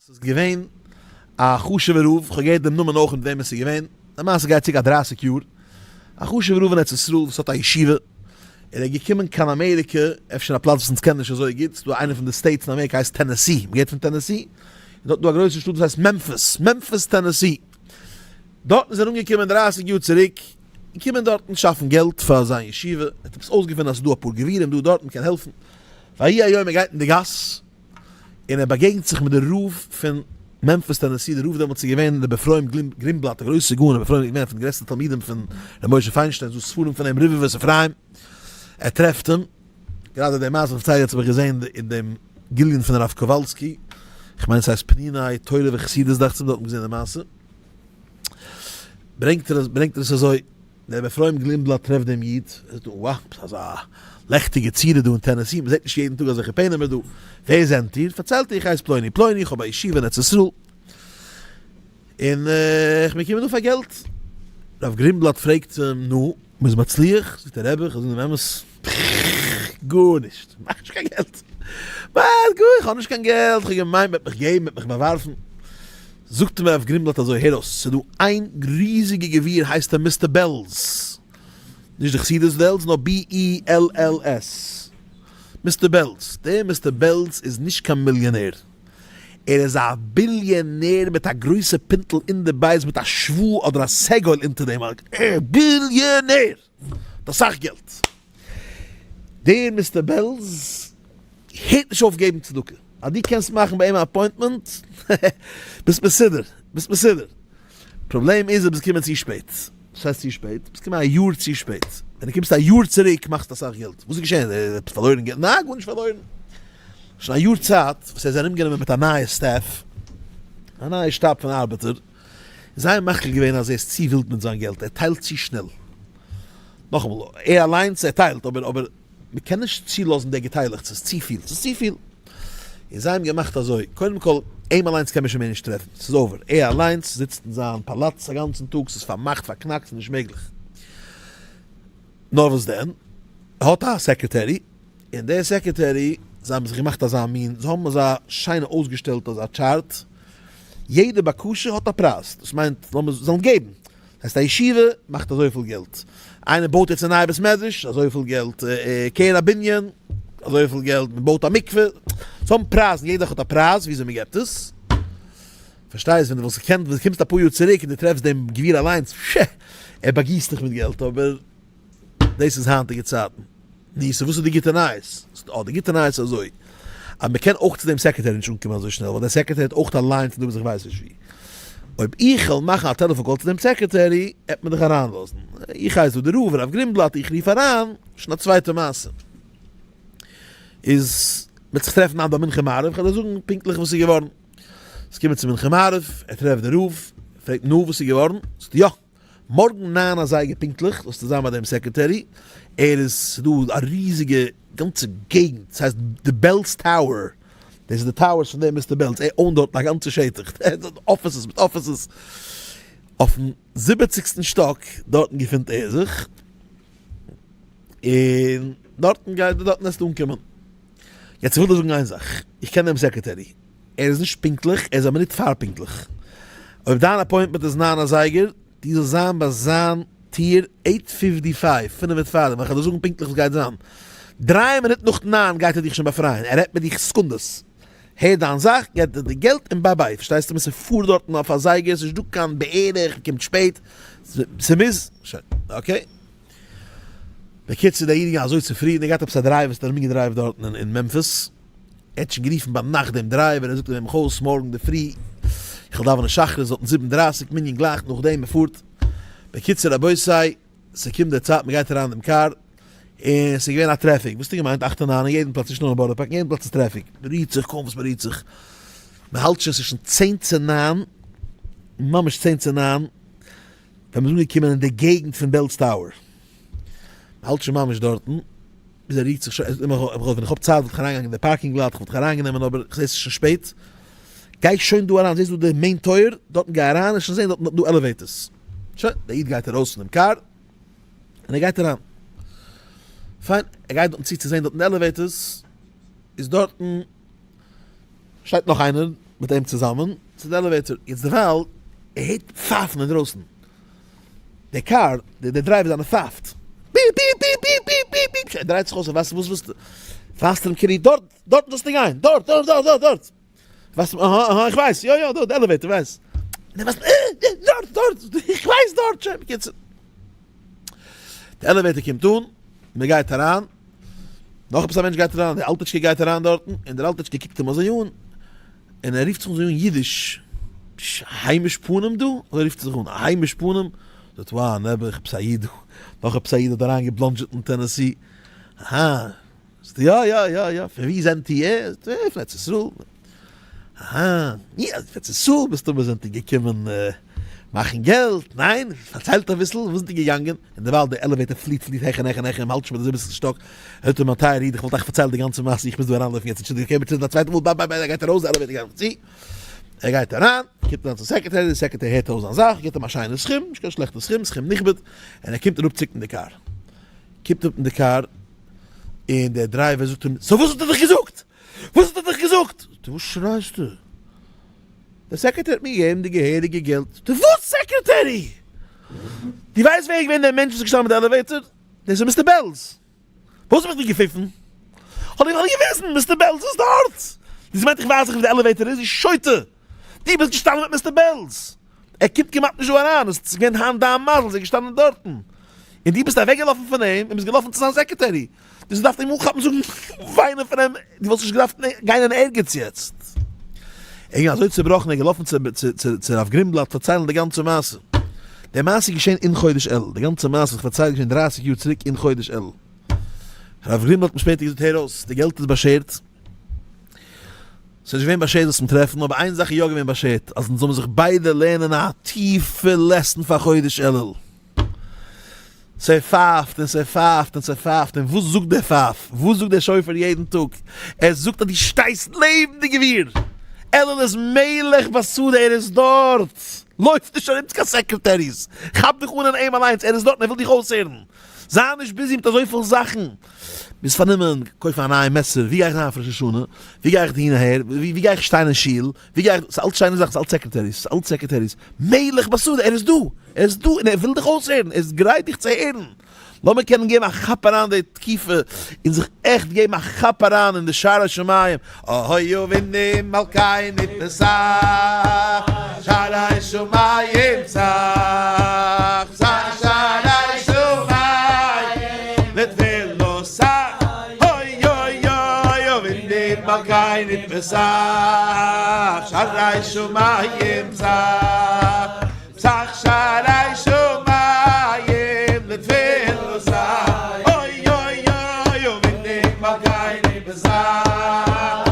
ס'איז געווען א חשוב'ער רב, כ'האב געהערט דעם נאמען אויך מיט וועמען ס'איז געווען, די מעשה גייט צוריק א דרייסיג יאר, א חשוב'ער רב אין ארץ ישראל וואס האט א ישיבה, און ער איז געקומען קיין אמעריקע, אפשר א פלאץ וואס אונז קענען נישט אזוי גוט, ס'איז דא איינע פון די states אין אמעריקע הייסט טענעסי, מ'געהערט פון טענעסי? און דארט איז דא א גרויסע שטאט וואס הייסט מעמפיס, מעמפיס טענעסי, דארטן איז ער אנגעקומען דרייסיג יאר צוריק, געקומען דארטן שאפן געלט פאר זיין ישיבה, ער האט עפעס אויסגעפונען אז ס'איז דא אפאר גבירים דא דארט מ'קען העלפן, ויהי היום ער גייט אין די גאס, און ער באגעגנט זיך מיט די רב פון מעמפיס טענעסי, די רב דעמאלטס איז געווען רבי אפרים גרינבלאט א גרויסע גאון, רבי אפרים איז געווען פון די גרעסטע תלמידים פון רבי משה פיינשטיין, ס'איז דא ספרים פון אים רבבות אפרים, ער טרעפט אים, גראדע די מעשה וואס איך פארצייל יעצט האב איך געזען אין דעם גיליון פון הרב קאוואלסקי, איך מיין ס'הייסט פניני תורה וחסידות דאכט זיך, דארט האט מען געזען די מעשה, ברענגט ער ברענגט ער עס אזוי. דער אפרים גרינבלאט טרעפט דעם איד, ער זאגט אים, wow, אזא לעכטיגע צורה דא אין טענעסי, מען זעט נישט יעדן טאג אזעלכע פענעמער דא, ווער זענט איר? פארציילט ער, איך הייס פלוני פלוני, איך האב א ישיבה אין ארץ ישראל, און איך בין געקומען דא פאר געלט. רב גרינבלאט פרעגט אים, נו, מען איז מצליח? זאגט ער, רבי, איך וועל זאגן דעם אמת, גארנישט, מאך נישט קיין געלט, איך האב נישט קיין געלט, איך האב געמיינט מען וועט מיך געבן, מען וועט מיך באווארפן. זאגט אים הרב גרינבלאט אזוי, הער אויס, ס'איז דא איין ריזיגע גביר הייסט ער מיסטער בעלז, נישט די חסידות בעלז נאר BELLS, מיסטער בעלז, דער מיסטער בעלז איז נישט קיין מיליאנער, ער איז א ביליאנער מיט א גרויסע פינטל אין די בית מיט א שווא אדער א סגול אונטער דעם, ביליאנער! האט אסאך געלט. דער מיסטער בעלז הערט נישט אויף געבן צדקה. אז דו קענסט מאכן ביי אים א appointment, ביסט מסודר, ביסט מסודר. פראבלעם איז אז ביסט געקומען צו שפעט. וואס הייסט צו שפעט? ביסט געקומען א יאר צו שפעט. ווען דו קומסט א יאר צוריק מאכסטו אסאך געלט. וואס איז געשען? ער האט פארלוירן געלט? ניין, גארנישט פארלוירן. שוין א יאר צייט וואס ער איז ארומגענומען מיט א נייע staff, א נייע שטאב פון ארבעטער. זיי האבן מחליט געווען אז ער איז צו ווילד מיט זיין געלט, ער טיילט צו שנעל. נאכאמאל, ער אליינס ער טיילט, אבער אבער מען קען נישט צולאזן די געטיילעכטס, ס'איז צופיל, ס'איז צופיל. און זיי האבן געמאכט אזוי, קודם כל, אים אליינס קען מען שוין מער נישט טרעפן, ס'איז over, ער אליינס זיצט אין זיין פאלאץ א גאנצן טאג, ס'איז פארמאכט, פארקנאקט, ס'איז נישט מעגליך. נאר וואס דען, ער האט א secretary, און דער secretary, זיי האבן זיך געמאכט אזא מין, זיי האבן אזא שיינע אויסגעשטעלט אזא chart, יעדע בקשה האט א פרייז, דאס מיינט לאמיר זאלן געבן, דאס הייסט א ישיבה מאכט אזויפיל געלט, איינער בויט יעצט א נייע בית מדרש, אזויפיל געלט, קרן הבנין, אזויפיל געלט, מען בויט א מקווה, זיי האבן פרייזן, יעדע זאך האט א פרייז וויאזוי מען געבט עס, פארשטייסט ווען דו וואלסט געקענט, ווען דו קומסט אפאר יאר צוריק און דו טרעפסט דעם גביר אליינס, פשש, ער באגיסט דיך מיט געלט, אבער דאס איז היינטיגע צייטן. נו, so וואס איז די גוטע נייעס? אה, די גוטע נייעס איז אזוי, אז מען קען אויך צו דעם secretary נישט אנקומען אזוי שנעל, ווייל דער secretary האט אויך א line פון דא ביז איך ווייס נישט וואו. אויב איך וועל מאכן א טעלעפאן call צו דעם secretary, עט מען דיך אריינלאזן. איך הייס דא דער רב, הרב גרינבלאט, איך רוף אריין, שוין א צווייטע מעשה. איז, מ'וועט זיך טרעפן היינט ביי מנחה מעריב, כ'וועל דיר זאגן פונקטליך וואס איז געווארן. עס קומען צו מנחה מעריב, ער טרעפט דער רב, פרעגט נו וואס איז געווארן? זאגט ער יא! מארגן ניין אזייגער פונקטליך זאלסטו זיין ביי דעם secretary, ער איז, ס'איז דא א ריזיגע גאנצע געגנט, ס'הייסט די בעלז Tower, דאס איז די towers פון דעם מיסטער בעלז, ער own ט דארטן א גאנצע שטח, אפיסעס מיט אפיסעס, אויפן זיבעציגסטן שטאק דארטן געפינט ער זיך, און דארטן גייט, דארטן וועסטו אנקומען. יעצט איך וויל דיר זאגן איין זאך, איך קען דעם secretary, ער איז נישט פונקטליך, ער איז א מינוט פאר פונקטליך. אויב דיין appointment איז ניין אזייגער, דו זאלסט זיין ביי זיין טיר eight fifty five, פינף מינוט פאר דעם, איך וועל דיר זאגן פונקטליך וואס גייט זיין. דריי מינוט נאך ניין גייט ער דיך שוין באפרייען, ער רעדט מיט דיך סעקונדעס. הערט דיין זאך, געט דיר די געלט און bye bye. פארשטייסטו מיר ס'פארט דארטן אויף א זייגער, ס'נישט דא קיין בערך, מ'קומט שפעט, ס'מוז, שוין, okay. בקיצור דער איד איז געווען אזוי צופרידן, ער געהאט עפעס א driver וואס האט ארומגעדרייווט דארטן אין מעמפיס, ער האט שוין גערופן ביינאכט דעם driver, ער זאגט אים נעם מיך אויס מארגן אינדערפרי, איך וועל דאווענען שחרית דארטן זיבן דרייסיג מנין גלייך נאכדעם מען פארט, בקיצור רבותי ס'קומט די צייט מען גייט אריין אין דעם קאר, און ס'איז געווען א טרעפיק, וואס האסטו געמיינט אכט און ניין אין יעדן פלאץ נישט נאר אין בארא פארק אין יעדן פלאץ איז טרעפיק, מען רירט זיך קוים וואס מען רירט זיך, מען האלט שוין ס'איז שוין צען צו ניין, ממש צען צו ניין, ווען מ'איז אנגעקומען אין די געגנט פון בעלז Tower, מ'האלט שוין ממש דארטן, ביז ער רוקט זיך שוין, ווען איך האב צייט וואלט איך אריינגעגאנגען אין די parking lot, איך וואלט דיך אריינגענומען, אבער איך זע ס'איז שוין שפעט, גיי שוין דא אריין, זעסט דא די main טויער, דארטן גיי אריין, וועסט שוין זען דארטן דא elevators. שוין, דער איד גייט ארויס פונעם קאר, און ער גייט אריין. פיין, ער גייט דארטן צו צו זען דארטן די elevators, איז דארטן שטייט נאך איינער. מיט אים צוזאמען צו די elevator, יעצט דערווייל ער הערט פייפן אינדרויסן, די קאר, די driver זיינע פייפט, beep beep beep beep beep beep beep, ער דרייט זיך אויס ער ווייסט וואס ווילסטו, ווייזט ער אים כאילו דארט, דארטן זאלסטו גיין, דארט, דארט, דארט, דארט, דארט, ווייזט אים אהא אהא איך ווייס, יא יא דארט, די elevator, ווייס, און ער ווייזט אים אה, דארט, דארט, איך ווייס דארט, שוין, בקיצור. די elevator קומט אן, מען גייט אריין, נאך עפעס א מענטש גייט אריין, דער אלטיטשקע גייט אריין דארטן, און דער אלטיטשקע קוקט אים אזוי אן, און ער רופט זיך אזוי אן אידיש, היימיש פנים דא? אזוי רופט ער זיך אן, א היימיש פנים? זאגט וואו, נעבעך, עפעס א איד דא, נאך עפעס א איד האט אריין געבלאנדזשעט אין טענעסי, אהא, זאגט ער, יא יא יא יא, פון וואו זענט איר? זאגט ער, פון ארץ ישראל. אהא, יא, פון ארץ ישראל מסתמא זענט איר געקומען מאכן געלט, ניין? פארציילט אביסל, וואו זענט איר געגאנגען? און דערווייל די elevator פליט פליט העכער און העכער און העכער, מ'האלט שוין ביי די זיבעציגסטע שטאק, הערט איר מיין טייערע איד, איך וואלט אייך פארציילט די גאנצע מעשה, איך מוז דא אריינלויפן יעצט, אנטשולדיגט, okay, מיר טרעפן א צווייטע מאל, bye bye bye, ער גייט ארויס, די elevator גייט זיך צו, ער גייט אריין, קומט אריין צום secretary, די secretary הערט אויס זיין זאך, גיבט אים א שיינע סכום, נישט קיין שלעכטע סכום, סכום נכבד, און ער קומט אראפ צוקן די קאר, קומט אראפ אין די קאר, און דער driver זאגט אים, so וואס האט ער דיך געזאגט? וואס האט ער דיך געזאגט? זאגט ער, וואס שרייסטו? דער secretary האט מיר געגעבן די געהעריגע געלט. זאגט ער, וואס secretary? דו ווייסט ווער איז געווען דער מענטש וואס איז געשטאנען מיט די elevator? דאס איז Mister בעלז. וואס האב איך דיר געפיפן? האב איך דאך געוויזן, Mister בעלז איז דארט! דו האסט געמיינט איך ווייס נישט ווי די elevator איז? דו שוטה! דו ביסט געשטאנען מיט Mister בעלז! ער קומט כמעט נישט דא אריין, עס איז געווען היינט דיין מזל, ער איז געשטאנען דארטן, און דו ביסט אוועקגעלאפן פון אים און ביסט געלאפן צו זיין secretary, דו האסט געדארפט אים אנכאפן זאגן וויינען פון אים, דו וואלסט נישט געדארפט גיין אין ערגעץ יעצט. ער איז געווען אזוי צעבראכן, ער איז געלאפן צו הרב גרינבלאט פארציילן די גאנצע מעשה. די מעשה איז געשען אין חודש אלול, די גאנצע מעשה וואס איך פארצייל איז געשען דרייסיג יאר צוריק אין חודש אלול. הרב גרינבלאט האט מיר שפעטער געזאגט, הער אויס, די געלט איז באשערט, ס'איז נישט געווען באשערט זיך צום טרעפן, אבער איין זאך איז יא געווען באשערט, אז אונז זאלן זיך ביידע לערנען א טיפע lesson פאר חודש אלול. ס'פייפט און ס'פייפט און ס'פייפט, און וואס זאגט דער פייף? וואס זאגט דער שופר יעדן טאג? ער זאגט אז דו שטייסט לעבן די גביר! אלול איז מלך בשדה, ער איז דארט! לויף נישט ארום צו קיין secretaries, כאפ דיך אן אין אים אליינס, ער איז דארט און ער וויל דיך אויסהערן! זיי נישט busy מיט אזויפיל זאכן, ביסט פארנומען קויפן א נייע מעסער, ווי גיי איך זיין אויף ראש השנה, ווי גיי איך אהין אהער, ווי גיי איך שטיין אין שול, ווי גיי איך, ס'איז אלץ שיינע זאכן, ס'איז אלץ secretaries, ס'איז אלץ secretaries, מלך בשדה, ער איז דא, ער איז דא און ער וויל דיך אויסהערן, ער איז גרייט דיך צו הערן, לאמיר קענען געבן א כאפ אריין די תקופה און זיך עכט געבן א כאפ אריין אין די שערי שמים, אוי אבינו מלכינו פתח שערי שמים פתח פתח שערי שמים לתפילתך אוי אוי אוי אבינו מלכינו פתח שערי שמים פתח פתח שערי שמים לתפילתך אוי אוי אוי אבינו מלכינו פתח.